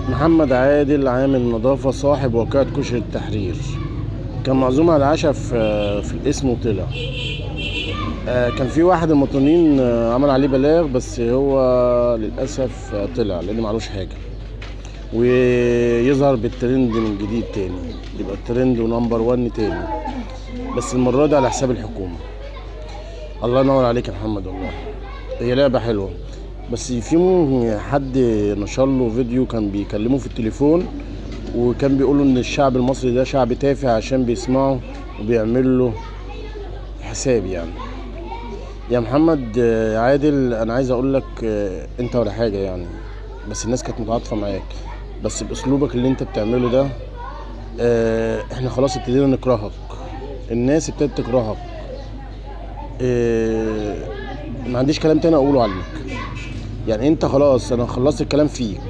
محمد عادل عامل نظافة صاحب واقعة كشري التحرير، كان معزوم على العشاء في القسم وطلع. كان في واحد المواطنين عمل عليه بلاغ، بس هو للأسف طلع لأن معلوش حاجة، ويظهر بالترند من جديد تاني، يبقى الترند و number 1 تاني، بس المرة دي على حساب الحكومة. الله ينور عليك يا محمد، والله هي لعبة حلوة. بس في حد نشر له فيديو كان بيكلمه في التليفون، وكان بيقوله ان الشعب المصري ده شعب تافه عشان بيسمعه وبيعمل له حساب. يا محمد عادل، انا عايز اقول لك انت ولا حاجة بس الناس كانت متعاطفة معاك، بس باسلوبك اللي انت بتعمله ده احنا خلاص ابتدينا نكرهك، الناس ابتدت تكرهك. ما عنديش كلام تاني اقوله عليك، انت خلاص انا خلصت الكلام فيك.